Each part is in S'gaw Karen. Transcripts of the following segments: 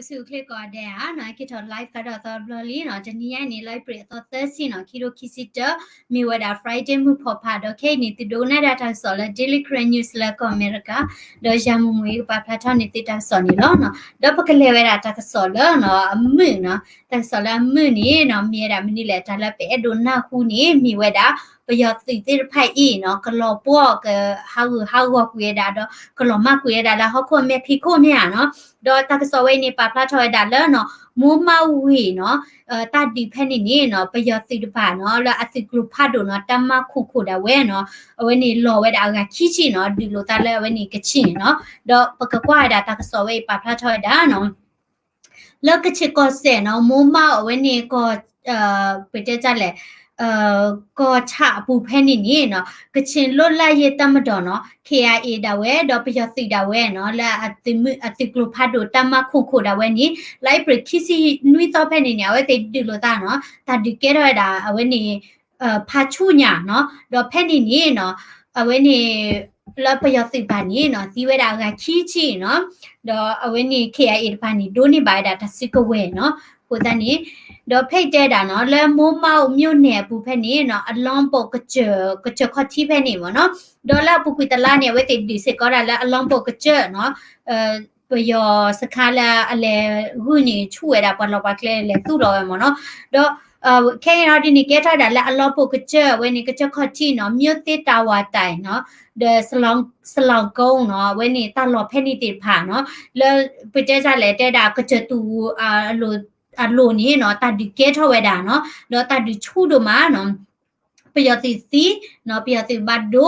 ဆူၣ်ချ့ကိးဂၤဒဲးဧါနီၤ, ဟဲက့ၤထီၣ် live ကဒီးသီတဘျီလံနီၤ, တနံၤညါအံၤန့ၣ် လါအ့ဖြ့ၣ်အသီသၢဆံနီၤ, ခံထိခံဆံတၢ, မ့ၢ်ဝဲဒၣ် Friday မုၢ်ဖီၣ်ဖးဒီး ခဲအံၤန့ၣ် သုဒိကနၣ်ဒၣ်တၢ်ကစီၣ်လၢ Daily Karen News လၢကီၢ်အမဲရကၤ, ဒီးယၤမုၢ်မုၢ်အံၤကပာ်ဖျါထီၣ်န့ၢ်သုတၢ်ကစီၣ်န့ၣ်လီၤနီၤ. ဒီးပကလဲၤဝဲဒၣ်တၢ်ကစီၣ်လၢနီၤ အမုာ်နီၤ, တၢ်ကစီၣ်လၢအမုာ်န့ၣ်နီၤ မ့ၢ်ဝဲဒၣ်မနုၤလဲၣ်, တၢ်လၢပအဲၣ်ဒိးနၢ်ဟူန့ၣ် မ့ၢ်ဝဲဒၣ် ပယီၤသုးသ့ၣ်တဖၣ်အံၤနီၤ ကလီၤပှီၢ်ကဟးဂူာ်ဟးဂီၤကွံာ်ဝဲဒၣ်ဒီး ကလီၤမၢ်ကွံာ်ဝဲဒၣ်လၢဟီၣ်ခိၣ်မဲာ်ဖံးခိၣ်မ့ၢ်ဧါနီၤ. ဒီးတၢ်ကစီၣ်ဝဲအံၤန့ၣ် ပာ်ဖျါထီၣ်ဝဲဒၣ်လၢနီၤ မိၢ်မၢ်ဝ့ၢ်နီၤ တၢ်ဒုးဖဲန့ၣ်န့ၣ်နီၤ ပယီၤသုးတဖၣ်နီၤ လၢအသုးကျိၤဖးဒိၣ်နီၤ တၢ်မၢ်ခိၣ်ခိၣ်ဒၣ်ဝဲနီၤ အဝဲန့ၣ်လီၤဝဲဒၣ်အဂၤခံဆံနီၤ ဒုးလိာ်သးလၢအဝဲန့ၣ်ကချ့ၣ်န့ၣ်နီၤ. ဒီးပကကွၢ်ဝဲဒၣ်တၢ်ကစီၣ်ဝဲအံၤပာ်ဖျါထီၣ်ဝဲဒၣ်နီၤ လၢကချ့ၣ်ကီၢ်စဲၣ်နီၤ မိၢ်မၢ်အဝဲန့ၣ်ကီၢ် ပတဲတၢ်လဲၣ် ကီၢ်ဆၣ်အပူၤဖဲန့ၣ်န့ၣ်နီၤ ကချ့ၣ်လွတ်လပ်ရေးတပ်မတော်နီၤ KIA ဒၣ်ဝဲ ဒီးပယီၤသုးဒၣ်ဝဲနီၤ လၢအသုးကျိၤဖးဒိၣ်တၢ်မၢ်ခိၣ်ခိၣ်ဒၣ်ဝဲန့ၣ် လါအ့ဖြ့ၣ်ခံဆံနွံသီဖဲန့ၣ်န့ၣ် အဝဲသ့ၣ်ဒုးလိာ်သးနီၤ တၢ်ဒုးကဲထီၣ်ဝဲဒၣ် အဝဲန့ၣ် ဖးဆူၣ်ညါနီၤ ဒီးဖဲန့ၣ်န့ၣ်နီၤ အဝဲန့ၣ် လၢပယီၤသုးတဖၣ်န့ၣ်နီၤ သံဝဲဒၣ်အဂၤခံဆံနီၤ ဒီးအဝဲန့ၣ် KIA တဖၣ်န့ၣ် ဒိးန့ၢ်ဘၣ်ဝဲဒၣ်တၢ်စုကဝဲၤနီၤ အဃိသတးန့ၣ် ဒီးဖဲအံၤတဲဒၣ်နီၤ လၢမိၢ်မၢ်အိၣ် မြို့နယ် အပူၤဖဲန့ၣ်နီၤ အလီၢ်ပိာ်ကစၢၢ် ကစၢၢ်ခီၣ်ထံးဖဲန့ၣ်မ့ၢ်နီၤ ဒီးလၢအပူၤကွံာ်တလါန့ၣ် အဝဲသ့ၣ်ဒုးစ့ၢ်ကီးဒၣ်လၢအလီၢ်ပိာ်ကစၢၢ်နီၤ ပယီၤစခါလၢအလဲၤဂုာ်န့ၣ် ဆူၣ်ဝဲဒၣ်ပှၤလီၤပှၤကျဲလဲၤသူၣ်လီၤဝဲမ့ၢ်နီၤ ဒီး ခဲအံၤနီၤဒ်န့ၣ် ကဲထီၣ်ဝဲဒၣ်လၢအလီၢ်ပိာ်ကစၢၢ် အဝဲန့ၣ် ကစၢၢ်ခီၣ်ထံးနီၤ မြို့သစ်တာဝါတိုင်နီၤ ဒီး စလောင်ကုန်းနီၤ အဝဲန့ၣ်တၢ်လီၢ်ဖဲန့ၣ်သ့ၣ်တဖၣ်နီၤ လၢပတဲတၢ်လဲၣ် တဲဒၣ်ကစၢၢ်သူၣ် အလိၤန့ၣ်နီၤ တၢ်ဒုးကဲထီၣ်ဝဲဒၣ်နီၤ ဒီးတၢ်ဒုးဆူၣ်ဒိၣ်မးနီၤ ပယီၤသုးသံနီၤ ပယီၤသုးဘၣ်ဒိ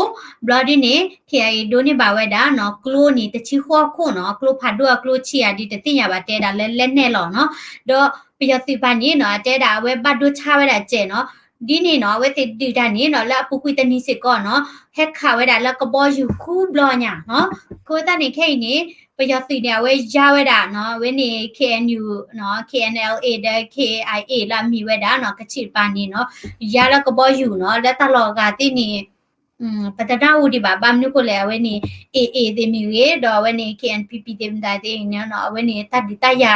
ဘျီဒ်န့ၣ် KIA ဒိးန့ၢ်ဘၣ်ဝဲဒၣ်နီၤ ကျိန့ၣ် တဆံဃိးခိၣ်နီၤ ကျိဖးဒိၣ်အကျိဆံးဧါ ဒ်တသ့ၣ်ညါဘၣ်တဲဒၣ်လၢလဲၣ်နဲၣ်လီၤနီၤ ဒီးပယီၤသုးတဖၣ်န့ၣ်နီၤ အတဲဒၣ်အဝဲဘၣ်ဒိဆါဝဲဒၣ်စဲးနီၤ ဒ်န့ၣ်နီၤ အဝဲသ့ၣ်ဒုးတၢ်န့ၣ်နီၤ လၢအပူၤကွံာ်တနံၤစ့ၢ်ကီးနီၤ ဟဲခးဝဲဒၣ်လၢကဘီယူၤဃုဘျီညါနီၤ အဃိသတးန့ၣ် ခဲအံၤန့ၣ် ပယီၤသုးန့ၣ် အဝဲယါဝဲဒၣ်နီၤ အဝဲန့ၣ် KNU နီၤ KNLA ဒီး KIA လၢအမံၤဝဲဒၣ်နီၤ ကချ့ၣ်တဖၣ်န့ၣ်နီၤ ယါလၢကဘီယူၤနီၤ လၢတၢ်လီၢ်အဂၤသ့ၣ်န့ၣ် ပတနၢ်ဟူဒံးဘၣ် ဘၣ်မနုၤဃိလဲၣ် အဝဲန့ၣ် AA သ့ၣ်မ့ၢ်ဂ့ၤ ဒီးအဝဲန့ၣ် KNPP သ့ၣ်မတၤသ့ၣ်န့ၣ်နီၤ အဝဲန့ၣ်တၢ်ဒုးတၢ်ယၤ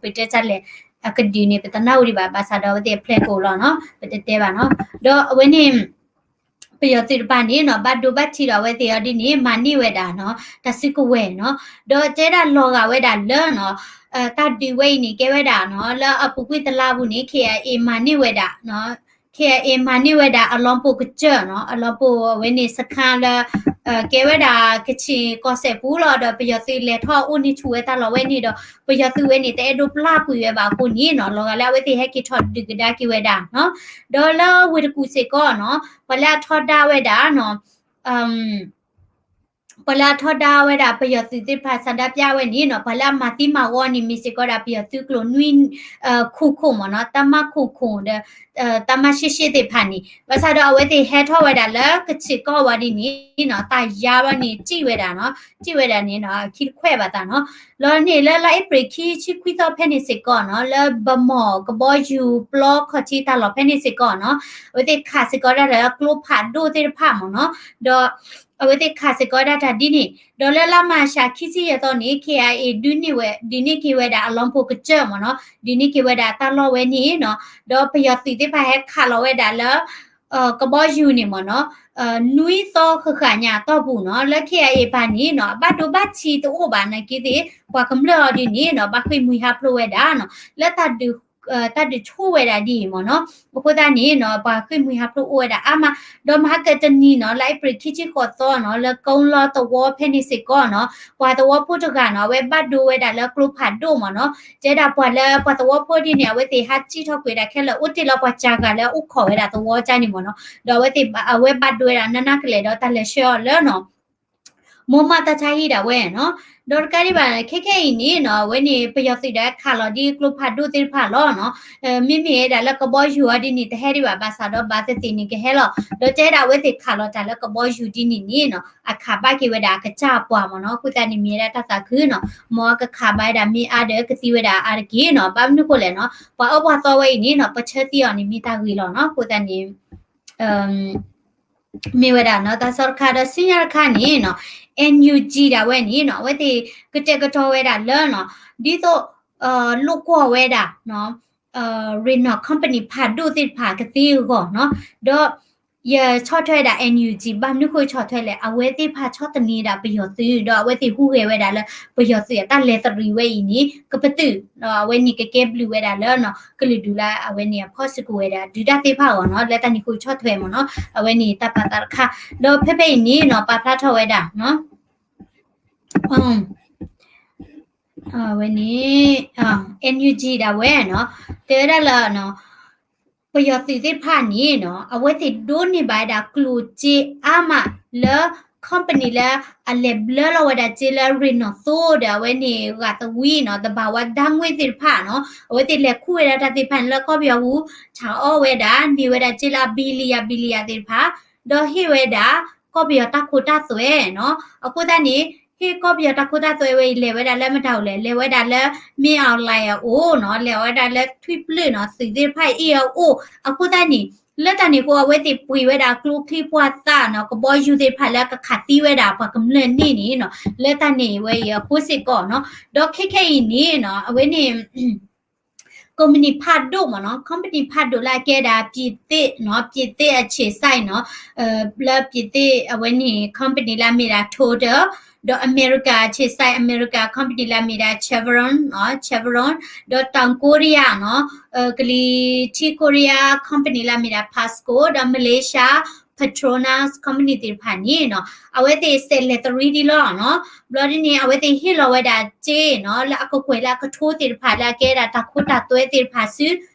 ပတဲတၢ်လဲၣ် အကဒုးန့ၣ် ပတနၢ်ဟူဒံးဘၣ် ဘၣ်ဆၣ်ဒီးအဝဲသ့ၣ်အဖျဲၣ်ကိာ်လီၤနီၤ ပတတဲဘၣ်နီၤ ဒီးအဝဲန့ၣ် ပယီၤသုးတဖၣ်န့ၣ်နီၤ ဘၣ်ဒိဘၣ်ထံးဒီးအဝဲသ့ၣ်အီၤဒ်န့ၣ် မၤန့ၢ်ဝဲဒၣ်နီၤ တၢ်စုကဝဲၤနီၤ ဒီးတဲဒၣ်လီၤဂာ်ဝဲဒၣ်လၢနီၤ တၢ်ဒုးဝဲအံၤန့ၣ် ကဲဝဲဒၣ်နီၤ လၢအပူၤကွံာ်တလါပူၤန့ၣ် KIA မၤန့ၢ်ဝဲဒၣ်နီၤ KIA မၤန့ၢ်ဝဲဒၣ်အလီၢ်ပိာ်ကစၢၢ်နီၤ အလီၢ်ပိာ်အဝဲန့ၣ်စခါလၢ ကဲဝဲဒၣ်ကချ့ၣ်ကီၢ်စဲၣ်ပူၤလီၤ ဒီးပယီၤသုးလဲၤထီၣ်အိၣ်န့ၢ်ဆူၣ်ဝဲတၢ်လီၢ်ဝဲန့ၣ်ဒီး ပယီၤသုးဝဲန့ၣ် တအဲၣ်ဒိးပျၢ်ကွံာ်ဝဲဘၣ်အဃိန့ၣ်နီၤ လီၤဂာ်လၢအဝဲသ့ၣ်ဟဲက့ၤထီၣ်ဒုးကဒါက့ၤဝဲဒၣ်နီၤ ဒီးလၢဝ့ၢ်တကူၣ်စ့ၢ်ကီးနီၤ ပှၤလၢအထီဒါဝဲဒၣ်နီၤ ပှၤလၢအထီဒါဝဲဒၣ်ပယီၤသုးသ့ၣ်တဖၣ် ဆန္ဒပြ ဝဲန့ၣ်နီၤ ပှၤလၢအမၤသံမၤဝီန့ၣ် မ့ၢ်စ့ၢ်ကီးဒၣ်ပယီၤသုးကျိၤနွံ ခိၣ်ခိၣ်မ့ၢ်နီၤ တၢ်မၢ်ခိၣ်ခိၣ်ဒီး တၢ်မၢ်ရှ့ရှ့သ့ၣ်တဖၣ်န့ၣ် ဘၣ်ဆၣ်ဒီးအဝဲသ့ၣ်ဟဲထီၣ်ဝဲဒၣ်လၢကဆ့ၣ်ကီၢ်ဝဲဒ်န့ၣ်နီၤ တၢ်ယါဝဲန့ၣ် စံၣ်ဝဲဒၣ်နီၤ စံၣ်ဝဲဒၣ်န့ၣ်နီၤ ခံတခွဲးဘၣ်သးနီၤ လီၤန့ၣ်လၢလါအ့ဖြ့ၣ်ခံဆံခွံသီဖဲန့ၣ်စ့ၢ်ကီးနီၤ လၢဘမီၣ်ကဘီယူၤပျီခီၣ်ထံးတၢ်လီၢ်ဖဲန့ၣ်စ့ၢ်ကီးနီၤ အဝဲသ့ၣ်ခးစ့ၢ်ကီးဒၣ်လၢကျိဖးဒိၣ်သ့ၣ်တဖၣ်မ့ၢ်နီၤ ဒီး အဝဲသ့ၣ်ခးစ့ၢ်ကီးဒၣ်တၢ်ဒ်န့ၣ် ဒီးလၢလါမၢ်ၡးခံဆံယဲၢ်သီန့ၣ် KIA ဒုးန့ၢ်ဝဲ ဒုးန့ၢ်က့ၤဝဲဒၣ်အလီၢ်ပိာ်ကစၢၢ်မ့ၢ်နီၤ ဒုးန့ၢ်က့ၤဝဲဒၣ်တၢ်လီၢ်ဝဲန့ၣ်နီၤ ဒီးပယီၤသုးသ့ၣ်တဖၣ်ဟဲခးလီၤဝဲဒၣ်လၢ ကဘီယူၤန့ၣ်မ့ၢ်နီၤ နွံသီဃၣ်ဃၣ်ညါအတီၢ်ပူၤနီၤ လၢ KIA တဖၣ်န့ၣ်နီၤ အဘၣ်ဒိဘၣ်ထံးတအိၣ်ဘၣ်နာ်က့သ့ၣ် ပှၤကမျၢၢ်အီၤဒ်န့ၣ်နီၤ ဘၣ်ဃ့ၢ်မှံဟးဖျိးဝဲဒၣ်နီၤ လၢ တၢ်ဒုးဆိၣ်ဝဲဒၣ်ဒ်အံၤမ့ၢ်နီၤ အဃိသတးန့ၣ်နီၤ ပှၤဃ့ၢ်မှံဟးဖျိးအိၣ်ဝဲဒၣ်အါမး ဒီးမဟါကတနံၤနီၤ လါအ့ဖြ့ၣ်ခံဆံဃိးသီနီၤ လၢကုန်းလောင်းသဝီဖဲန့ၣ်စ့ၢ်ကီးနီၤ ပှၤသဝီဖိတဂၤနီၤ အဝဲဘၣ်ဒိဝဲဒၣ်လၢကျိဖးဒိၣ်မ့ၢ်နီၤ တဲဒၣ်ပှၤလၢပှၤသဝီဖိဒ်န့ၣ် အဝဲသ့ၣ်ဟးစံၣ်ထီၣ်ကွံာ်ဒၣ်ခဲလၢာ် အိၣ်တ့ၢ်လၢပှၤစှၤဂၤလၢအအိၣ်ခိးဝဲဒၣ်သဝီကါန့ၣ်မ့ၢ်နီၤ ဒီးအဝဲသ့ၣ် အဝဲဘၣ်ဒိဝဲဒၣ်နးနးကလဲာ်ဒီးတၢ်လဲၤဆှၢအီၤလၢနီၤ မိၢ်မၢ်တၢ်ဆါဟံၣ်ဒၣ်ဝဲနီၤ ဒီးတကးဒံးဘၣ် ခဲခဲအံၤန့ၣ်နီၤ အဝဲန့ၣ် ပယီၤသုးဒီးခးလီၤဒ်ကျိဖးဒိၣ်သ့ၣ်တဖၣ်လီၤနီၤ မ့မ့ၢ်ဝဲဒၣ်လၢကဘီယူၤအီၤဒ်န့ၣ် တဟဲဒံးဘၣ် ဘၣ်ဆၣ်ဒီးဘၣ်သ့ၣ်သ့ၣ်န့ၣ်ကဟဲလီၤ ဒီးတဲဒၣ်အဝဲသ့ၣ်ခးလီၤတၢ်လၢကဘီယူၤဒ်န့ၣ်န့ၣ်နီၤ အခးဘၣ်က့ၤဝဲဒၣ်အကစၢ်အပှၤမ့ၢ်နီၤ အဃိသတးန့ၣ် မ့ၢ်ဝဲဒၣ်တၢ်သးခုနီၤ မ်အကခးဘၣ်ဝဲဒၣ်မ့ၢ်အါဒီးကသံဝဲဒၣ်အါတက့ၢ်နီၤ ဘၣ်မနုၤဃိလဲၣ်နီၤ ပှၤအၢပှၤသီဝဲအံၤန့ၣ်နီၤ ပဆၢသံအီၤန့ၣ်မ့ၢ်တၢ်ဂ့ၤလီၤနီၤ အဃိသတးန့ၣ် မ့ၢ်ဝဲဒၣ်နီၤ တၢ်ကစီၣ်တခါဒီးဆူညါတခါန့ၣ်နီၤ NUG ဒၣ်ဝဲန့ၣ်နီၤ အဝဲသ့ၣ်ကတဲာ်ကတီၤဝဲဒၣ်လၢနီၤ ဒ်သိး လိၣ်ကွီၢ်ဝဲဒၣ် Renault company ဖးဒိၣ်သ့ၣ်တဖၣ်ကသ့အဂီၢ်နီၤ, ဒီး ယဆီၣ်ထွဲဝဲဒၣ် NUG ဘၣ်မနုၤဃိဆီၣ်ထွဲလဲၣ်, အဝဲသ့ၣ်တဖၣ်ဆီၣ်သနံးဒၣ်ပယီၤသုး ဒီးအဝဲသ့ၣ်ဟူးဂဲၤဝဲဒၣ်လၢ ပယီၤသုးအတၢ်လဲၤသရံးဝဲအံၤန့ၣ် ကပတုာ်, ဒီးအဝဲန့ၣ်ကကဲဘျုးဝဲဒၣ်လၢ ကလုာ်ဒူၣ်လၢအဝဲန့ၣ် အဖီၣ်စုကဝဲၤဒၣ် ဒုးတၢ်သ့ၣ်တဖၣ်အဂီၢ်နီၤ, လၢတၢ်န့ၣ်ဃိဆီၣ်ထွဲမ့ၢ်နီၤ, အဝဲန့ၣ်တၢ်ပာ်သးတခါ, ဒီးဖဲဖဲအံၤန့ၣ်နီၤ ပာ်ဖျါထီၣ်ဝဲဒၣ် အဝဲန့ၣ် NUG ဒၣ်ဝဲနီၤ, တဲဝဲဒၣ်လၢ ပယီၤသုးသ့ၣ်တဖၣ်န့ၣ်နီၤ အဝဲသ့ၣ်ဒိးန့ၢ်ဘၣ်ဝဲဒၣ်ကျိၣ်စ့အါမးလၢ company လၢအလဲၤဘျၢလီၤဝဲဒၣ်စ့လၢ Renault သိဒီး အဝဲန့ၣ်ဂာ်သဝံနီၤ သဘာဝဓာတ်ငွေ့သ့ၣ်တဖၣ်နီၤ, အဝဲသ့ၣ်လဲၤခူၣ်ဝဲဒၣ်တၢ်သ့ၣ်တဖၣ်န့ၣ်လၢကီၢ်ပယီၤပူၤ ထးအီၣ်ဝဲဒၣ် န့ၢ်ဝဲဒၣ်စ့လၢ billion billion သ့ၣ်တဖၣ်, ဒီးဟ့ၣ်ဝဲဒၣ် ကီၢ်ပယီၤတၢ်ခိတၢ်သွဲနီၤ, အဃိသတးန့ၣ် ဟ့ၣ်ကီၢ်ပယီၤတၢ်ခိတၢ်သွဲဝဲအံၤ လဲၤဝဲဒၣ်လၢမတၤအိၣ်လဲၣ်, လဲၤဝဲဒၣ်လၢ မင်းအောင်လှိုင် အအိၣ်နီၤ, လဲၤဝဲဒၣ်လၢထွံၣ်ပျုၢ်နီၤ သုးသ့ၣ်တဖၣ်အံၤအအိၣ်, အဃိသတးန့ၣ် လၢတၢ်န့ၣ်အဃိ အဝဲသ့ၣ်ပှ့ၤဝဲဒၣ်ကျိချံပှၢ်သၣ်နီၤ ကဘီယူၤသ့ၣ်တဖၣ်လၢကခးသံဝဲဒၣ်ပှၤကမျၢၢ်န့ၣ်န့ၣ်နီၤ, လၢတၢ်န့ၣ်ဝဲအံၤအဃိစ့ၢ်ကီးနီၤ, ဒီးခဲခဲအံၤန့ၣ်နီၤ အဝဲန့ၣ် company ဖးဒိၣ်မ့ၢ်နီၤ, company ဖးဒိၣ်လၢအကဲဒၣ် ပြင်သစ်နီၤ, ပြင်သစ် အခြေစိုက်နီၤ, လၢ ပြင်သစ် အဝဲန့ၣ် company လၢအမ့ၢ်ဒၣ် Total, ဒီး America အခြေစိုက် America company လၢအမ့ၢ်ဒၣ် Chevron နီၤ, Chevron, ဒီး တောင်ကိုရီးယားနီၤ, ကလံၤထံး Korea company လၢအမ့ၢ်ဒၣ် POSCO, ဒီး Malaysia Petronas company သ့ၣ်တဖၣ်န့ၣ်နီၤ အဝဲသ့ၣ်စဲးလဲၤသရံးဒ်လီၤနီၤ, ဘျီဒ်န့ၣ် အဝဲသ့ၣ်ဟ့ၣ်လီၤဝဲဒၣ်စ့နီၤ လၢအကကွဲၢ်လၢအကထိသ့ၣ်တဖၣ် လၢအကဲဒၣ်တၢ်ခိတၢ်သွဲသ့ၣ်တဖၣ်ဆူ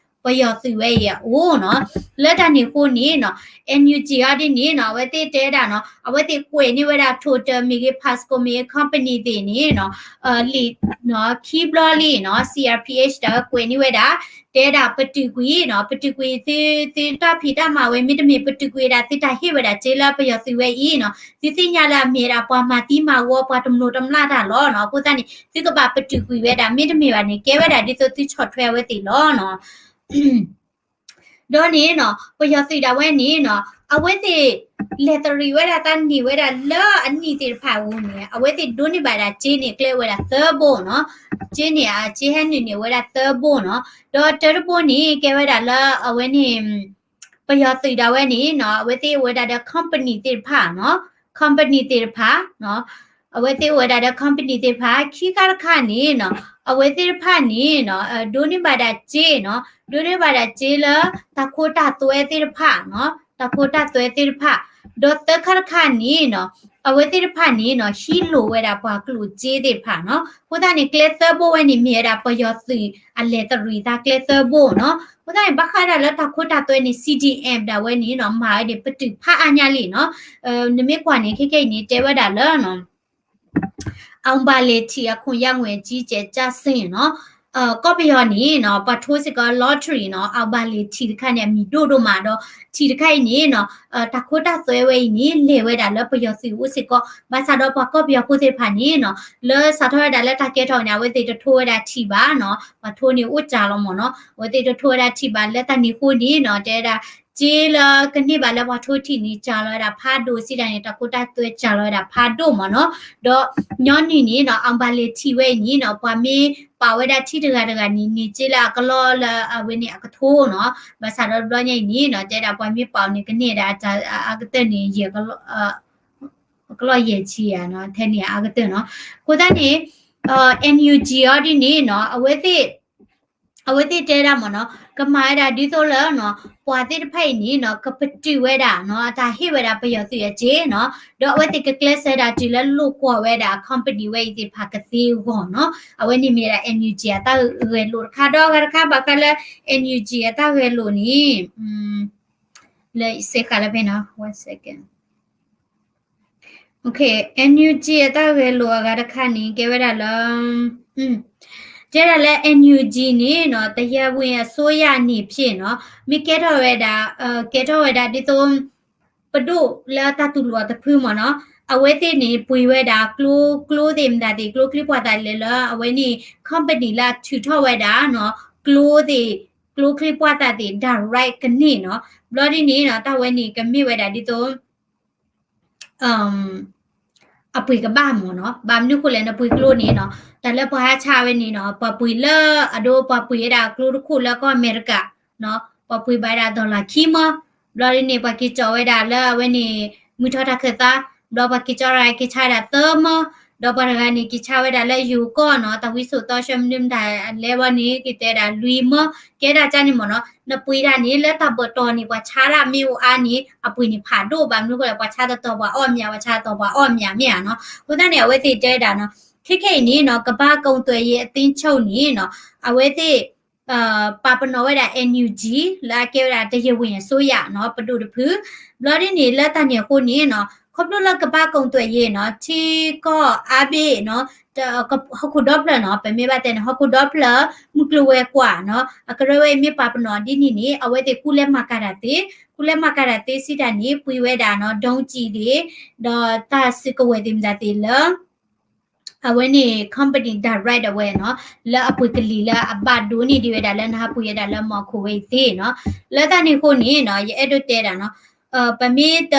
ပယီၤသုးဝဲအံၤအအိၣ်နီၤ, လၢတၢ်န့ၣ်အဃိန့ၣ်နီၤ NUG အီၤဒ်န့ၣ်နီၤ အဝဲသ့ၣ်တဲဒၣ်နီၤ အဝဲသ့ၣ်ကွဲးန့ၢ်ဝဲဒၣ် Total မ့ၢ်ဂ့ၤ POSCO မ့ၢ်ဂ့ၤ company သ့ၣ်န့ၣ်နီၤ လံာ်နီၤ ခံဘျီလံနီၤ CRPH တၢ်ကွဲးန့ၢ်ဝဲဒၣ် တဲဒၣ်ပတုာ်ကွံာ်နီၤ ပတုာ်ကွံာ်သု သုတၢ်ဖံးတၢ်မၤဝဲ မ့တမ့ၢ်ပတုာ်ကွံာ်ဝဲဒၣ်သုတၢ်ဟ့ၣ်ဝဲဒၣ်စ့လၢပယီၤသုးဝဲအံၤနီၤ သုသ့ၣ်ညါလၢအမ့ၢ်ဒၣ်ပှၤမၤသံမၤဝီ ပှၤတမျိးတမျာ်တၢ်လီၤနီၤ အဃိသတးန့ၣ် သုကဘၣ်ပတုာ်ကွံာ်ဝဲဒၣ် မ့တမ့ၢ်ဘၣ်န့ၣ် ကဲဝဲဒၣ်ဒ်သိးသုဆီၣ်ထွဲအဝဲသ့ၣ်လီၤနီၤ ဒီးန့ၣ်နီၤ ပယီၤသုးဒၣ်ဝဲန့ၣ်နီၤ အဝဲသ့ၣ် လဲၤသရံးဝဲဒၣ်တၢ်န့ၢ်ဝဲဒၣ်လၢအနံၣ်သ့ၣ်တဖၣ်အပူၤန့ၣ် အဝဲသ့ၣ်ဒိးန့ၢ်ဘၣ်ဒၣ်စ့န့ၣ် ကျဲဝဲဒၣ်သၢဘိနီၤ စ့န့ၣ် အစ့ဟဲနုာ်န့ၢ်ဝဲဒၣ်သၢဘိနီၤ ဒီးတၢတဘိန့ၣ် ကဲဝဲဒၣ်လၢအဝဲန့ၣ် ပယီၤသုးဒၣ်ဝဲန့ၣ်နီၤ အဝဲသ့ၣ်အိၣ်ဝဲဒၣ်ဒီး company သ့ၣ်တဖၣ်နီၤ company သ့ၣ်တဖၣ်နီၤ အဝဲသ့ၣ်အိၣ်ဝဲဒၣ်ဒီး company သ့ၣ်တဖၣ် ခံခါတခါန့ၣ်နီၤ အဝဲသ့ၣ်တဖၣ်န့ၣ်နီၤ ဒိးန့ၢ်ဘၣ်ဒၣ်စ့နီၤ ဒိးန့ၢ်ဘၣ်ဒၣ်စ့လၢ တၢ်ခိတၢ်သွဲသ့ၣ်တဖၣ်နီၤ တၢ်ခိတၢ်သွဲသ့ၣ်တဖၣ် ဒီးသၢခါတခါန့ၣ်နီၤ အဝဲသ့ၣ်တဖၣ်န့ၣ်နီၤ ဟံးလိာ်ဝဲဒၣ်ပှၤကျိၣ်စ့သ့ၣ်တဖၣ်နီၤ အဃိသတးန့ၣ် ကျဲသၢဘိဝဲန့ၣ် မ့ၢ်ဝဲဒၣ်ပယီၤသုးအလဲၤသရံးတၢ်ကျဲသၢဘိနီၤ အဃိသတးန့ၣ် ဘၣ်ဃးဒၣ်လၢတၢ်ခိတၢ်သွဲန့ၣ် CDM ဒၣ်ဝဲန့ၣ်နီၤ မၤဝဲန့ၣ် ပတုာ်ဖးအါညါလံနီၤ နမ့ၢ်ကွၢ်န့ၣ် ခဲခဲအံၤန့ၣ် တဲဝဲဒၣ်လၢ အောင်ဘာလေထီ အခွန်ယွမ်ငွေအကြီးအကျယ်ကျဆင်းနီၤ ကီၢ်ပယီၤန့ၣ်နီၤ ပှၤထိစ့ၢ်ကီး lottery နီၤ အောင်ဘာလေထီ တခါန့ၣ် အမံၤဒိၣ်ဒိၣ်မးဒီး ထံတခါအံၤန့ၣ်နီၤ တၢ်ခိတၢ်သွဲဝဲအံၤန့ၣ် လဲၤဝဲဒၣ်လၢပယီၤသုးအိၣ်စ့ၢ်ကီး ဘၣ်ဆၣ်ဒီးပှၤကီၢ်ပယီၤဖိသ့ၣ်တဖၣ်န့ၣ်နီၤ လၢစးထီၣ်ဝဲဒၣ်လၢတၢ်ကဲထီၣ်န့ၣ် အဝဲသ့ၣ်တထိဝဲဒၣ်ထံဘၣ်နီၤ ပှၤထိန့ၣ်အိၣ်စှၤလီၤမ့ၢ်နီၤ အဝဲသ့ၣ်တထိဝဲဒၣ်ထံဘၣ် လၢတၢ်န့ၣ်အဃိန့ၣ်နီၤ တဲဝဲဒၣ် စ့လၢကန့ၢ်ဘၣ်လၢပှၤထိထံန့ၣ် စှၤလီၤဝဲဒၣ်ဖးဒိၣ်စံးဒၣ်န့ၣ် တၢ်ခိတၢ်သွဲစှၤလီၤဝဲဒၣ်ဖးဒိၣ်မ့ၢ်နီၤ ဒီးညီနုၢ်န့ၣ်နီၤ အောင်ဘာလေထီဝဲအံၤန့ၣ်နီၤ ပှၤမ့ၢ်ပာ်ဝဲဒၣ်ထံတဂၤတဂၤန့ၣ် န့ၢ်စ့လၢအကလီလၢအဝဲန့ၣ်အကထိနီၤ ဘၣ်ဆၣ်ဒီးတဘျီညါအံၤန့ၣ်နီၤ တဲဒၣ်ပှၤမ့ၢ်ပာ်အီၤန့ၣ် ကန့ၢ်ဒၣ်အကတၢၢ်န့ၣ် ယဲၢ် ကလီၢ်ယဲၢ်ဆံဧါနီၤ ထဲန့ၣ်အကတၢၢ်နီၤ အဃိသတးန့ၣ် NUG အီၤဒ်န့ၣ်နီၤ အဝဲသ့ၣ် အဝဲသ့ၣ်တဲဒၣ်မ့ၢ်နီၤ ကမၤဝဲဒၣ်ဒ်သိးလၢနီၤ ပှၤသ့ၣ်တဖၣ်အံၤန့ၣ်နီၤ ကပတုာ်ဝဲဒၣ်နီၤ အတၢ်ဟ့ၣ်ဝဲဒၣ်ပယီၤသုးအစ့နီၤ ဒီးအဝဲသ့ၣ်ကကျဲးစၢးဒၣ်တုၤလၢလိာ်ကွီၢ်ဝဲဒၣ် company ဝဲအံၤသ့ၣ်တဖၣ်ကသ့အဂီၢ်နီၤ အဝဲန့ၣ်မ့ၢ်ဒၣ် NUG အတၢ်ဂဲၤလိာ်တခါ ဒီးအဂၤတခါဘၣ်ဃးလၢ NUG အတၢ်ဂဲၤလိာ်န့ၣ် လၢစ့ဃာ်လၢဖဲနီၤ one second NUG အတၢ်ဂဲၤလိာ်အဂၤတခါန့ၣ် ကဲဝဲဒၣ်လၢ တဲဒၣ်လၢ NUG န့ၣ်နီၤ တရားဝင်အစိုးရအနေဖြင့်နီၤ မ့ၢ်ကဲထီၣ်ဝဲဒၣ် ကဲထီၣ်ဝဲဒၣ်ဒ်သိး ပဒိၣ်လၢတၢ်တူၢ်လိာ်အတဖုမ့ၢ်နီၤ အဝဲသ့ၣ်န့ၣ် ပှ့ၤဝဲဒၣ်ကျိ ကျိသ့ၣ်မတၤသ့ၣ် ကျိချံပှၢ်သၣ်လဲၣ်လၢ အဝဲန့ၣ် company လၢအထုးထီၣ်ဝဲဒၣ်နီၤ ကျိသ့ၣ် ကျိချံပှၢ်သၣ်သ့ၣ် direct ကန့ၢ်နီၤ ဘျီဒ်န့ၣ်နီၤ တၢ်ဝဲန့ၣ်ကမ့ၢ်ဝဲဒၣ်ဒ်သိး အ အပှ့ၤကဘၣ်မ့ၢ်နီၤ, ဘၣ်မနုၤဃိလဲၣ် နပှ့ၤကျိန့ၣ်နီၤ, တၢ်လၢပှၤဟးဆါဝဲန့ၣ်နီၤ ပှၤပှ့ၤလၢအဒိ ပှၤပှ့ၤဝဲဒၣ်ကျိတခိၣ်လၢကီၢ်အမဲရကၤနီၤ, ပှၤပှ့ၤဘၣ်ဝဲဒၣ် dollar ခံမၢ, ဘျီဒ်န့ၣ် ပှၤက့ၤကၠီဝဲဒၣ်လၢအဝဲန့ၣ် မုၢ်ထီၣ်တၢ်ခၢၣ်သး, ဘျီပှၤက့ၤကၠီရၤက့ၤဆါဝဲဒၣ်သၢမၢ, ဒီးပှၤတဂၤန့ၣ် က့ၤဆါဝဲဒၣ်လၢယိၤကီၢ်နီၤ, တၢ်ဝံစိာ်သီဆှၢမနုၤမတၤလဲၣ်ဘၣ်န့ၣ် က့ၤတဲဒၣ်လွံၢ်မၢ, ကဲဒၣ်ကန့ၣ်မ့ၢ်နီၤ, နပှ့ၤတၢ်န့ၣ် လၢတၢ်ဘၢၣ်တီၤန့ၣ် ပှၤဆါတၢ်မ့ၢ်အိၣ်အါန့ၣ် အပှ့ၤန့ၣ်ဖးဒိၣ်ဘၣ်မနုၤဃိလဲၣ် ပှၤဆါတတီၤပှၤအီၣ်မး ပှၤဆါတတီၤပှၤအီၣ်မးမ့ၢ်ဧါနီၤ, အဃိသတးန့ၣ် အဝဲသ့ၣ်တဲဝဲဒၣ်နီၤ, ခဲခဲအံၤန့ၣ်နီၤ ကမ္ဘာ့ကုန်သွယ်ရေးအသင်းချုပ်န့ၣ်နီၤ, အဝဲသ့ၣ် ပာ်ပနီၣ်ဝဲဒၣ် NUG လၢအကဲဝဲဒၣ် တရားဝင်အစိုးရနီၤ ပဒိၣ်တဖု, ဘျီဒ်န့ၣ် လၢတၢ်န့ၣ်အဃိန့ၣ်နီၤ ခီဖျိလၢကမ္ဘာ့ကုန်သွယ်ရေးနီၤ ထံကီၢ်အါဘ့ၣ်နီၤ ဟီၣ်ခိၣ်ဒီဖျၢၣ်နီၤ ပမ့ၢ်ဘၣ်တဲန့ၣ် ဟီၣ်ခိၣ်ဒီဖျၢၣ် မုၢ်ကျိၤဝဲၤကွာ်နီၤ အကရၢဝဲအံၤမ့ၢ်ပာ်ပနီၣ်ဒ်န့ၣ်န့ၣ် အဝဲသ့ၣ်ကူၣ်လဲၤမၤကၤတၢ်သ့, ကူၣ်လဲၤမၤကၤတၢ်သ့စံးတၢ်န့ၣ် ပှ့ၤဝဲဒၣ်နီၤ ဒုံးကျည်သ့ၣ် ဒီးတၢ်စုကဝဲၤသ့ၣ်မတၤသ့ၣ်လၢ အဝဲန့ၣ် company direct အဝဲနီၤ လၢအပှ့ၤကလံၤလၢအဘၣ်ဒိန့ၢ်ဒံးဝဲဒၣ်လၢနဟးပှ့ၤဝဲဒၣ်လၢမီၢ်ခိၣ်ဝဲအံၤသ့နီၤ, လၢတၢ်န့ၣ်အဃိန့ၣ်နီၤ ယအဲၣ်ဒိးတဲဒၣ်နီၤ ပမ့ၢ်တ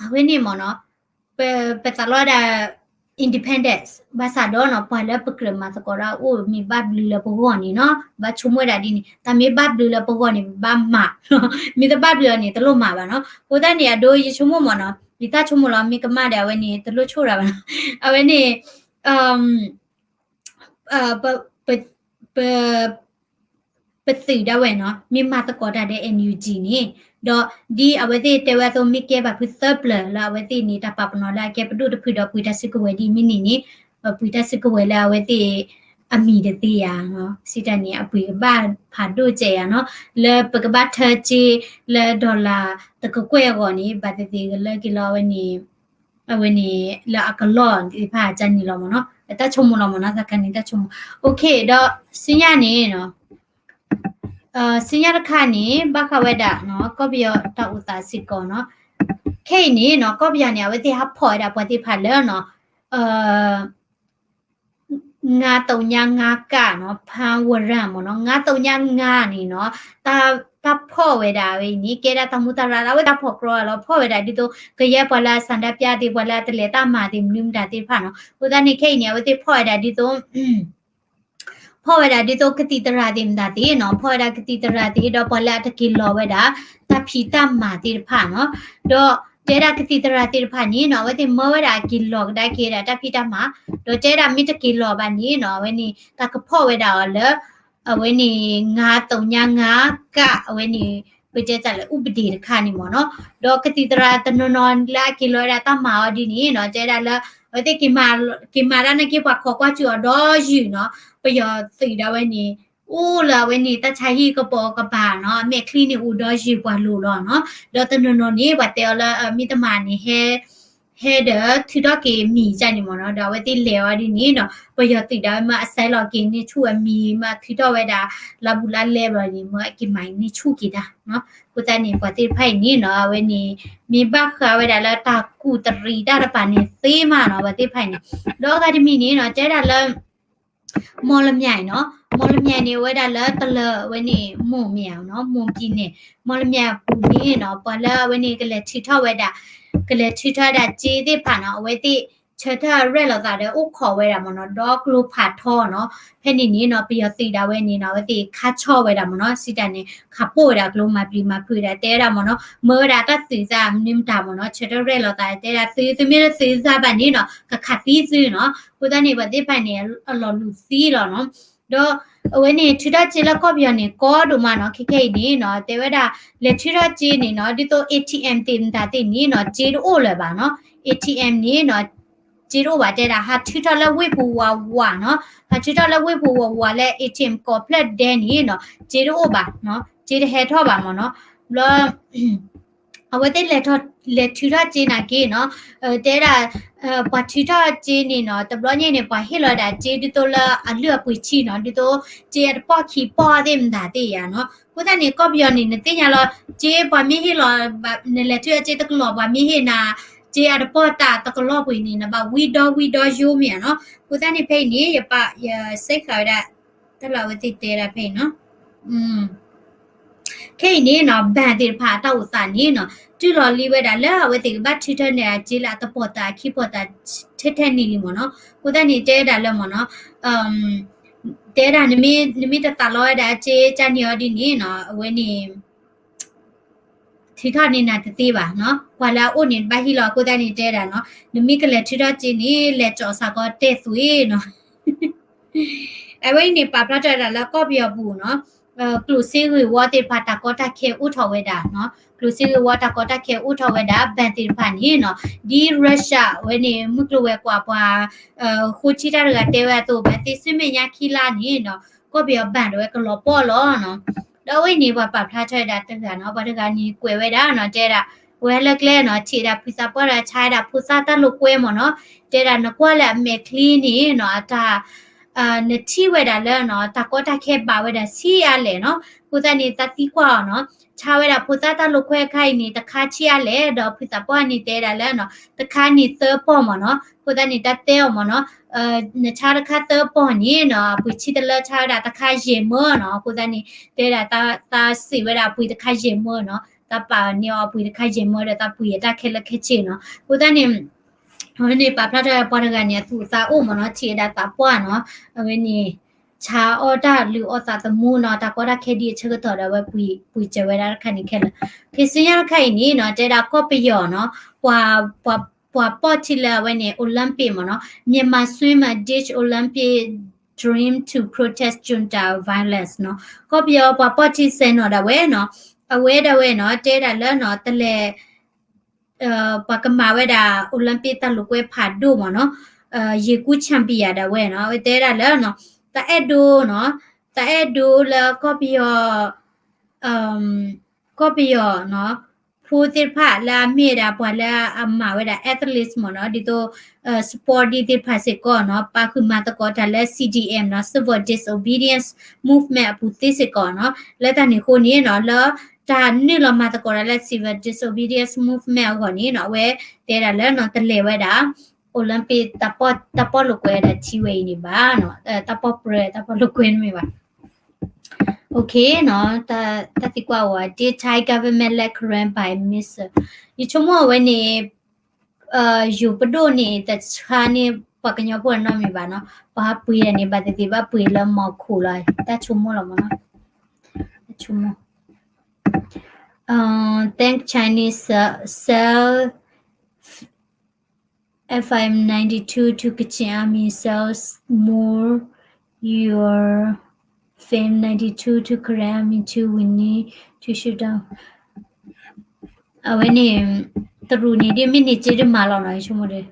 အဝဲန့ၣ်မ့ၢ်နီၤ ပ ပသးလီဒၣ် independence ဘၣ်ဆၣ်ဒီးနီၤ ပှၤလၢပကြၢးမၤသကိးတၢ်အိၣ်မ့ၢ်ဘၣ်ဘျုးလၢပဂီၢ်န့ၣ်နီၤ ဘၣ်ဆိကမိၣ်ဝဲဒၣ်ဒ်န့ၣ် တၢ်မ့ၢ်ဘၣ်ဘျုးလၢပဂီၢ်န့ၣ် ပဘၣ်မၤ မ့ၢ်တဘၣ်ဘျုးအီၤန့ၣ် တလိၣ်မၤဘၣ်နီၤ, အဃိသတးန့ၣ် အဒိယဆိကမိၣ်မ့ၢ်နီၤ ယတၢ်ဆိကမိၣ်လီၤ မ့ၢ်ကမၣ်ဒီးအဝဲန့ၣ် တလိၣ်ဆိၣ်ရၤဘၣ်နီၤ, အဝဲန့ၣ် ပ ပ ပသုးဒၣ်ဝဲနီၤ မ့ၢ်မၤသကိးတၢ်ဒီး NUG န့ၣ်, ဒီးဒ်အဝဲသ့ၣ်တဲဝဲအသိး မ့ၢ်ကဲဘၣ်ဖုသၢပျၢၤလၢအဝဲသ့ၣ်န့ၣ် တၢ်ပာ်ပနီၣ်လၢအကဲပဒိၣ်တဖုဒီးပှ့ၤတၢ်စုကဝဲၤဒ်မ့ၢ်န့ၣ်န့ၣ်, ပှ့ၤတၢ်စုကဝဲၤလၢအဝဲသ့ၣ်အမံၤတသ့ဧါ, စံးတၢ်န့ၣ် အပှ့ၤကဘၣ်ဖးဒိၣ်စဲးဧါနီၤ, လၢပကဘၣ်ထၢစ့လၢ dollar တကကွဲၢ်အဂီၢ်န့ၣ် ဘၣ်သ့ၣ်သ့ၣ်ကလၢက့ၤလီၤအဝဲန့ၣ် အဝဲန့ၣ် လၢအကလီၢ်သ့ၣ်တဖၣ်ကန့ၣ်လီၤမ့ၢ်နီၤ, တၢ်ဆိကမိၣ်လီၤမ့ၢ်နီၤ, သးခါန့ၣ်တၢ်ဆိကမိၣ်, OK ဒီး ဆူညါန့ၣ်နီၤ, ဆူညါတခါန့ၣ် ဘၣ်ဃးဝဲဒၣ်နီၤ ကီၢ်ပယီၤတၢ်အိၣ်သးစ့ၢ်ကီးနီၤ, ခဲအံၤန့ၣ်နီၤ ကီၢ်ပယီၤန့ၣ် အဝဲသ့ၣ်ဟးဖီၣ်ဝဲဒၣ်ပှၤသ့ၣ်တဖၣ်လၢနီၤ ငါးသုညငါးကနီၤ ဖမ်းဝရမ်းမ့ၢ်နီၤ, ငါးသုညငါးန့ၣ်နီၤ, တၢ်ဖီၣ်ဝဲဒၣ်ဝဲအံၤန့ၣ် ကဲဒၣ်တၢ်မူတၢ်ရၢ်လၢအဝဲတၢ်ဖီၣ်ကြီလီၤ, ဖီၣ်ဝဲဒၣ်ဒ်သိး ကယဲၢ်ပှၤလၢအဆန္ဒပြသ့ၣ် ပှၤလၢအတလဲၤတၢ်မၤသ့ၣ် မနုၤမတၤသ့ၣ်တဖၣ်နီၤ, အဃိသတးန့ၣ် ခဲအံၤန့ၣ် အဝဲသ့ၣ်ဖီၣ်ဝဲဒၣ်ဒ်သိး ဖီၣ်ဝဲဒၣ်ဒ်သိးကသံၣ်သရၣ်သ့ၣ်မတၤသ့ၣ်နီၤ, ဖီၣ်ဝဲဒၣ်ကသံၣ်သရၣ်သ့ၣ် ဒီးပှၤလၢအတက့ၤလီၤဝဲဒၣ် တၢ်ဖံးတၢ်မၤသ့ၣ်တဖၣ်နီၤ, ဒီးတဲဒၣ်ကသံၣ်သရၣ်သ့ၣ်တဖၣ်န့ၣ်နီၤ အဝဲသ့ၣ်မၢဝဲဒၣ်က့ၤလီၤကဒါက့ၤဝဲဒၣ်တၢ်ဖံးတၢ်မၤ, ဒီးတဲဒၣ်မ့ၢ်တက့ၤလီၤဘၣ်န့ၣ်နီၤ အဝဲန့ၣ် တၢ်ကဖီၣ်ဝဲဒၣ်အီၤလၢ အဝဲန့ၣ် ငါးသုညငါးက အဝဲန့ၣ် ပတဲတၢ်လၢ ဥပဒေ တခါန့ၣ်မ့ၢ်နီၤ, ဒီးကသံၣ်သရၣ်တနီၤနီၤလၢအက့ၤလီၤဝဲဒၣ်တၢ်မၤအီၤဒ်န့ၣ်နီၤ တဲဒၣ်လၢ အဝဲသ့ၣ်က့ၤမၤတၢ်နာ်က့ ပှၤခိးကွၢ်စူၣ်အီၤဒီးယုၢ်နီၤ, ပယီၤသုးဒၣ်ဝဲန့ၣ် အိၣ်လၢအဝဲန့ၣ် တၢ်ဆါဟံၣ်ကပိာ်ကပၤနီၤ, အမဲာ်ချံန့ၣ်အိၣ်ဒီးယုၢ်ပှၤလိၤလီၤနီၤ, ဒီးတနီၤနီၤန့ၣ် ပှၤတဲအီၤလၢ မ့ၢ်တမၤန့ၣ် ဟဲ ဟဲဒီးထုးထီၣ်က့ၤမံၤကန့ၣ်မ့ၢ်နီၤ, ဒီးအဝဲသ့ၣ်လဲၤအီၤဒ်န့ၣ်နီၤ ပယီၤသုးဒၣ်ဝဲမ့ၢ်အစဲးလီၤက့ၤန့ၢ်ဆူၣ်အမံၤ မ့ၢ်ထုးထီၣ်ဝဲဒၣ် လါဘူးလါလဲဘျီန့ၣ် မ့ၢ်အက့ၤမၤန့ၢ်ဆူၣ်က့ၤတၢ်နီၤ, အဃိသတးန့ၣ် ပှၤသ့ၣ်တဖၣ်အံၤန့ၣ်နီၤ အဝဲန့ၣ် မ့ၢ်ဘၣ်ဃးဝဲဒၣ်လၢတၢ်ကူၣ်တရံးတၢ်တပၤန့ၣ်သ့မးနီၤ ပှၤသ့ၣ်တဖၣ်အံၤန့ၣ်, ဒီးအဂၤတမံၤန့ၣ်နီၤ တဲဒၣ်လၢ မီၣ်လမၠဲၣ်နီၤ, မီၣ်လမၠဲၣ်န့ၣ် အဝဲဒၣ်လၢတလၢၤဝဲန့ၣ် မိၢ်မ့ၢ်ဧါနီၤ, မိၢ်ပံၤန့ၣ် မီၣ်လမၠဲၣ်အပူၤန့ၣ်နီၤ ပှၤလၢအဝဲန့ၣ် ကလဲၤထုးထီၣ်ဝဲဒၣ် ကလဲၤထုးထီၣ်ဝဲဒၣ်စ့သ့ၣ်တဖၣ်နီၤ အဝဲသ့ၣ် ဆၢထၢၣ်ရဲၣ်လီၤသးဒီးအိၣ်ခိးဝဲဒၣ်မ့ၢ်နီၤ ဒီကျိဖးထီနီၤ, ဖဲန့ၣ်န့ၣ်နီၤ ပယီၤသုးဒၣ်ဝဲန့ၣ်နီၤ အဝဲသ့ၣ်ခါဆီၣ်ဝဲဒၣ်မ့ၢ်နီၤ စံးတၢ်န့ၣ် ခးပိၢ်ဝဲဒၣ်ကျိမၤပျံၤမၤဖုးဒၣ် တဲဝဲဒၣ်မ့ၢ်နီၤ မၢဝဲဒၣ်တၢ်သုးသးမနုၤမတၤမ့ၢ်နီၤ ဆၢထၢၣ်ရဲၣ်လီၤသး တဲဒၣ်သု သုမ့ၢ်တသုးသးဘၣ်န့ၣ်နီၤ ကခးသံသုနီၤ, အဃိသတးန့ၣ် ပှၤသ့ၣ်တဖၣ်န့ၣ် အလီၤလူၤသံလီၤနီၤ, ဒီးအဝဲန့ၣ် ထုးထီၣ်စ့လၢကီၢ်ပယီၤန့ၣ် ကီဒိၣ်မးနီၤ ခဲခဲအံၤန့ၣ်နီၤ တဲဝဲဒၣ် လဲၤထုးထီၣ်စ့န့ၣ်နီၤ ဒ်သိး ATM သ့ၣ်မတၤသ့ၣ်န့ၣ်နီၤ စ့တအိၣ်လၢၤဘၣ်နီၤ, ATM န့ၣ်နီၤ စ့တအိၣ်ဘၣ်တဲဒၣ် ဟးထုးထီၣ်လၢဝ့ၢ်ပူၤဝးဝးနီၤ, ဟးထုးထီၣ်လၢဝ့ၢ်ပူၤဝးဝးလၢ ATM ကိးဖျၢၣ်ဒဲန့ၣ်နီၤ စ့တအိၣ်ဘၣ်နီၤ, စ့တဟဲထီၣ်ဘၣ်မ့ၢ်နီၤ, ဘျီ အဝဲသ့ၣ်လဲၤထုးထီၣ်စ့နာ်က့နီၤ, တဲဒၣ် ပှၤထုးထီၣ်စ့န့ၣ်နီၤ တဘျီညါန့ၣ် ပှၤဟ့ၣ်လီၤဒၣ်စ့ဒ်သိးလၢအလုၢ်အပှ့ၤဆံးနီၤ, ဒ်သိးစ့အတပီၢ်ခံပီၢ်သ့ၣ်မတၤသ့ၣ်ယါနီၤ, အဃိသတးန့ၣ် ကီၢ်ပယီၤန့ၣ် နသ့ၣ်ညါလီၤ စ့ပှၤမ့ၢ်ဟ့ၣ်လီၤ နလဲၤထုးထီၣ်စ့တကလီၢ် ပှၤမ့ၢ်ဟ့ၣ်နၤ စ့အတပီၢ်တၢ်တကလီၢ်ပှ့ၤန့ၣ် နဘၣ်ဝံဒီဝံဒီယိမ့ၢ်ဧါနီၤ, အဃိသတးန့ၣ် ဖဲအံၤန့ၣ် ယပာ် ယစဲဃာ်ဝဲဒၣ် တၢ်လၢအဝဲသ့ၣ်တဲဒၣ်ဖဲအံၤနီၤ အ ခဲအံၤန့ၣ်နီၤ bank သ့ၣ်တဖၣ်အတၢ်အိၣ်သးန့ၣ်နီၤ တုၤလီၤလံဝဲဒၣ်လၢအဝဲသ့ၣ်ကဘၣ်ထုးထီၣ်န့ၢ်အစ့လၢအတပီၢ်သးအခံပီၢ်သးထဲထဲန့ၣ်လံမ့ၢ်နီၤ. အဃိသတးန့ၣ် တဲဝဲဒၣ်လၢမ့ၢ်နီၤ တဲဝဲဒၣ် နမ့ၢ်တသးလီဝဲဒၣ်အစ့ကန့ၢ်အီၤဒ်န့ၣ်နီၤ အဝဲန့ၣ် ထုးထီၣ်န့ၢ်နၤတသ့ဘၣ်နီၤ. ပှၤလၢအအိၣ်န့ၣ်တဘၣ်ဟံၣ်လီၤ. အဃိသတးန့ၣ် တဲဝဲဒၣ်နီၤ နမ့ၢ်ကလဲၤထုးထီၣ်စ့န့ၣ် လဲၤကၠီၣ်စ့ၢ်ကီးတဲသွံၣ်နီၤ. အဝဲအံၤန့ၣ် ပာ်ဖျါထီၣ်ဝဲဒၣ်လၢကီၢ်ပယီၤပူၤနီၤ ကျိၣ်စ့ဂ့ၢ်ဝီသ့ၣ်တဖၣ်တၢ်ကီတၢ်ခဲအိၣ်ထီၣ်ဝဲဒၣ်နီၤ. ကျိၣ်စ့ဂ့ၢ်ဝီတၢ်ကီတၢ်ခဲအိၣ်ထီၣ်ဝဲဒၣ် bank သ့ၣ်တဖၣ်န့ၣ်နီၤ ဒ် Russia ဝဲန့ၣ် မုၢ်ကျိၤဝဲၤကွာ်ပှၤ ဃိထံတၢ်တဂၤတဲဝဲအသိး ဘၣ်သ့ၣ်သ့ၣ်မ့ၢ်ညါခံလါန့ၣ်နီၤ ကီၢ်ပယီၤ bank တဝဲကလီၤပှီၢ်လီၤနီၤ. ဒီးအဝဲအံၤန့ၣ် ပှၤပာ်ဖျါထီၣ်ဝဲဒၣ်တဂၤနီၤ ပှၤတဂၤန့ၣ်ကွဲးဝဲဒၣ်နီၤ တဲဒၣ် ဝဲလၢကျဲနီၤ ထံၣ်ဝဲဒၣ်ဖုသးပှၢ်ဒီးဆါဝဲဒၣ်ဖိသၣ်တၢ်လိာ်ကွဲမ့ၢ်နီၤ. တဲဒၣ်နကွၢ်လၢအမဲာ်ချံန့ၣ်နီၤ အတၢ် နထံၣ်ဝဲဒၣ်လၢနီၤ တၢ်ကီတၢ်ခဲဘၣ်ဝဲဒၣ်ဆံးအါလဲၣ်နီၤ. အဃိသတးန့ၣ် သးသံကွၢ်အီၤနီၤ ဆါဝဲဒၣ်ဖိသၣ်တၢ်လိာ်ကွဲအခါအံၤန့ၣ် တခါဆံးအါလဲၣ် ဒီးဖုသးပှၢ်န့ၣ်တဲဒၣ်လၢနီၤ တခါန့ၣ်သၢပီၢ်မ့ၢ်နီၤ. အဃိသတးန့ၣ် တၢ်တဲအီၤမ့ၢ်နီၤ နဆါတခါသၢပီၢ်န့ၣ်နီၤ အပှ့ၤဆံတလၢဆါဝဲဒၣ်တခါယဲၢ်မၢနီၤ. အဃိသတးန့ၣ် တဲဒၣ်သးစံးဝဲဒၣ်အပှ့ၤတခါယဲၢ်မၢနီၤ သးပာ်န့ၢ်အီၤအပှ့ၤတခါယဲၢ်မၢဒီးသးပှ့ၤအတၢ်ခဲလၢာ်ခဲဆ့နီၤ. အဃိသတးန့ၣ် အဝဲန့ၣ်ပာ်ဖျါထီၣ်ပှၤတဂၤန့ၣ် အသူၣ်အသးအိၣ်မ့ၢ်နီၤ ထံၣ်ဝဲဒၣ်သးပှၢ်နီၤ အဝဲန့ၣ် ဆါအီၣ်တၢ်လုၢ်အီၣ်သးသမူနီၤ တၢ်ကီတၢ်ခဲဒ်အဆၢကတီၢ်ဒီးအဝဲပှ့ၤစၢၤဝဲဒၣ်တခါန့ၣ်ခဲလၢာ်. ဖဲဆူညါတခါအံၤန့ၣ်နီၤ တဲဒၣ်ကီၢ်ပယီၤနီၤ ပှၤပီၢ်ထံလၢအဝဲန့ၣ် Olympic မ့ၢ်နီၤ Myanmar swimmer ditch Olympic dream to protest junta violence နီၤ. ကီၢ်ပယီၤပှၤပီၢ်ထံစဲးနီၤဒၣ်ဝဲနီၤ အဝဲဒၣ်ဝဲနီၤ တဲဒၣ်လၢနီၤ တလဲၤ ပှၤကမၤဝဲဒၣ် Olympic တၢ်လိာ်ကွဲဖးဒိၣ်မ့ၢ်နီၤ ယ့ၤကူ champion ဒၣ်ဝဲနီၤ အဝဲတဲဒၣ်လၢနီၤ တၢ်အဲၣ်ဒိးနီၤ တၢ်အဲၣ်ဒိးလၢကီၢ်ပယီၤ ကီၢ်ပယီၤနီၤ ဖိသ့ၣ်တဖၣ်လၢအမ့ၢ်ဒၣ်ပှၤလၢအမၤဝဲဒၣ် athletes မ့ၢ်နီၤ ဒ်သိး sport ဒ်သ့ၣ်တဖၣ်စ့ၢ်ကီးနီၤ ပာ်ဃုာ်မၤသကိးတၢ်လၢ C D M နီၤ Civil Disobedience Movement အပူၤသ့စ့ၢ်ကီးနီၤ လၢတၢ်န့ၣ်အဃိန့ၣ်နီၤ လၢတၢ်နုာ်လီၤမၤသကိးတၢ်လၢ Civil Disobedience Movement အဂီၢ်န့ၣ်နီၤ အဝဲတဲဒၣ်လၢနီၤ တလဲၤဝဲဒၣ် Olympic တၢ်ပီၢ်လိာ်ကွဲဒၣ်ထံဝဲအံၤန့ၣ်ဘၣ်နီၤ တၢ်ပီၢ်ပြၢ တၢ်ပီၢ်လိာ်ကွဲန့ၣ်မ့ၢ်ဘၣ် OK နီၤ တၢ်သံကွၢ်အီၤ Did Thai government let Karen buy missile ယဆိကမိၣ်အဝဲန့ၣ် ယိၤပဒိၣ်န့ၣ် တဆါန့ၢ်ပှၤကညီဖိအနီတမံၤဘၣ်နီၤ ပှၤပှ့ၤန့ၣ် ဘၣ်သ့ၣ်သ့ၣ်ဘၣ်ပှ့ၤလၢမီၤခိၣ်လီၤ တၢ်ဆိကမိၣ်လီၤမ့ၢ်နီၤ တၢ်ဆိကမိၣ် Thank Chinese sell F I M ninety-two to Kachin Army sells more your F I M ninety-two to Karen Army too, we need to shoot down အဝဲန့ၣ် တရူးန့ၣ်ဒ်မ့ၢ်န့ၢ်စ့တမၤလီၤနီၤ ယဆိကမိၣ်ဒီး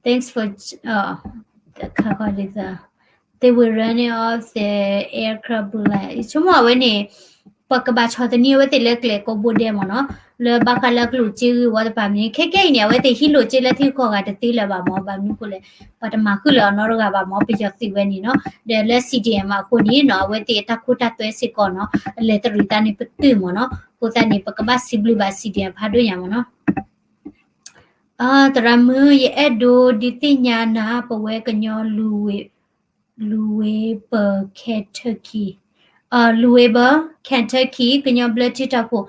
Thanks for ခါခီဒ်သိး they were running off the aircraft bullet ယဆိကမိၣ်အဝဲန့ၣ် ပကဘၣ်ဆီၣ်သနံးအဝဲသ့ၣ်လၢကျဲကိးဘိဒဲးမ့ၢ်နီၤ လၢဘၣ်ဃးလၢကျိၣ်စ့ဂ့ၢ်ဝီတဖၣ်မ့ၢ်န့ၣ် ခဲကဲအံၤန့ၣ် အဝဲသ့ၣ်ဟံးလိာ်စ့လၢထံကီၢ်ဂၤတသ့လၢၤဘၣ်မ့ၢ် ဘၣ်မနုၤအဃိလဲၣ် ပှၤတမၤဃုာ်လၢၤအနီတဂၤဘၣ်မ့ၢ် ပယီၤသုးဝဲန့ၣ်နီၤ ဒီးလၢ C D M အဃိန့ၣ်နီၤ အဝဲသ့ၣ်အတၢ်ခိတၢ်သွဲစ့ၢ်ကီးနီၤ အလဲၤတရံးသးန့ၣ်ပတုာ်မ့ၢ်နီၤ အဃိသတးန့ၣ် ပကဘၣ်စံးဘျုးဘၣ် C D M ဖးဒိၣ်ညါမ့ၢ်နီၤ သရၣ်မုၣ် ယအဲၣ်ဒိးဒုးသ့ၣ်ညါနၤ ပဝဲကညီ လူဝ့ဘၢၣ် Kentucky လူဝ့ဘၢၣ် Kentucky ကညီဘျၢထံတၢ်ဖိ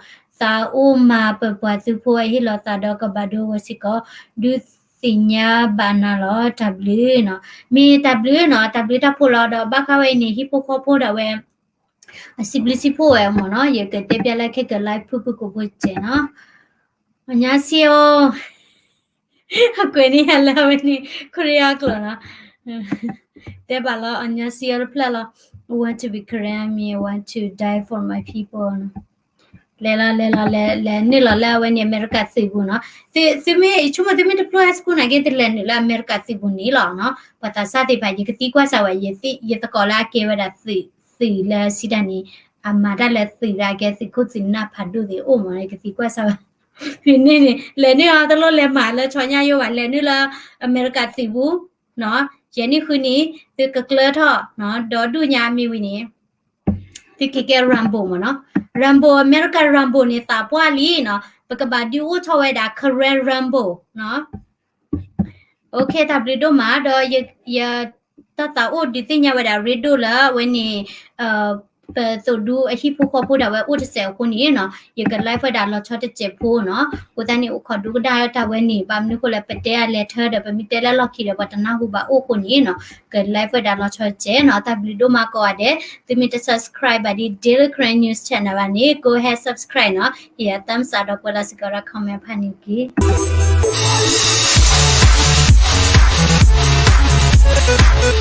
သးအိၣ်မၤပပှၤသုးဖိအဟ့ၣ်လီၤသးဒီး ကဘၣ်ဒိဝဲစ့ၢ်ကီး ဒုးသ့ၣ်ညါဘၣ်နၤလီၤ တၢ်ဘျုးနီၤ မ့ၢ်တၢ်ဘျုးနီၤ တၢ်ဘျုးတၢ်ဖှိၣ်လီၤ ဒီးဘၣ်ဃးဝဲအံၤန့ၣ် ဟံၣ်ဖိဃီဖိဒၣ်ဝဲ အစံးဘျုးစံးဖှိၣ်ဝဲမ့ၢ်နီၤ ယကတဲပျးလၢခဲကလါဖုၣ်ဖုၣ်ကိာ်ဖိစဲးနီၤ အညါစံအိ အကွဲးန့ၢ်ယၤလၢအဝဲန့ၣ် Korea ကျိာ်နီၤ တဲဘၣ်လီၤ အညါစံအိတဖျၢၣ်လီၤ I want to be Korean, I mean, I want to die for my people နီၤ လဲၤလီၤ လဲၤလီၤ လဲၤ လဲၤနုာ်လီၤလၢအဝဲန့ၣ် အမဲရကၤသုးပူၤနီၤ သုမ့ၢ် ယဆိကမိၣ်သုမ့ၢ်တဖျိ high school နာ်က့ တလဲၤနုာ်လၢအမဲရကၤသုးပူၤန့ၣ်လီၤနီၤ ပှၤသးစၢ်သ့ၣ်တဖၣ် ယကသံကွၢ်စၢ်ဝဲ ယသကိးလၢအကဲဝဲဒၣ်သုး သုးလၢစံးတၢ်န့ၣ် အမၤတၢ်လၢသုးလၢအကဲသုးခိၣ်သုးနၢ်ဖးဒိၣ်သ့ၣ်အိၣ်မး ယကသံကွၢ်စၢ်ဝဲ န့ၣ်န့ၣ် လဲၤနုာ်အီၤတလိၣ်လဲၤမၤလၢဆီညါယိဘၣ် လဲၤနုာ်လၢအမဲရကၤသုးပူၤနီၤ ယဲၢ်နံၣ်ဃုနံၣ် သုကကျၢထီၣ်နီၤ ဒီဒူၣ်ညါမ့ၢ်ဝံၤန့ၣ် သုကကဲ Rambo မ့ၢ်နီၤ Rambo အမဲရကၤ Rambo န့ၣ် သးပှၢ်လံနီၤ ပကဘၣ်ဒုးအိၣ်ထီၣ်ဝဲဒၣ် Karen Rambo နီၤ OK တၢ်ဘျုးဒိၣ်မး ဒီးယ တၢ်သးအိၣ်ဒုးသ့ၣ်ညါဝဲဒၣ် ရ့ဒိၣ်လၢအဝဲန့ၣ် ပသိၣ်ဒူအဟံၣ်ဖိဃီဖိဒၣ်ဝဲအိၣ်တစဲးအဃိန့ၣ်နီၤ ယက live ဝဲဒၣ်လီၤဆီတစဲးဖိနီၤ. အဃိသတးန့ၣ် အိၣ်ခိးဒိကနၣ်တၢ်ဝဲန့ၣ် ဘၣ်မနုၤဃိလဲၣ် ပတဲအလဲၤထၢဒီး ပမ့ၢ်တဲလၢလီၢ်ခံဒီး ပှၤတနၢ်ဟူဘၣ်အိၣ်အဃိန့ၣ်နီၤ က live ဝဲဒၣ်လီၤဆီတစဲးနီၤ. တၢ်ဘျုးဒိၣ်မးကိးဂၤဒဲး, သုမ့ၢ်တ subscribe ဘၣ်ဒ် Daily Karen News Channel ဘၣ်န့ၣ် go ahead subscribe နီၤ. ဟ့ၣ်ယၤ thumbs up ဒီးကွဲးလီၤစ့ၢ်ကီးဒီး comment ဖးန့ၣ်တက့ၢ်.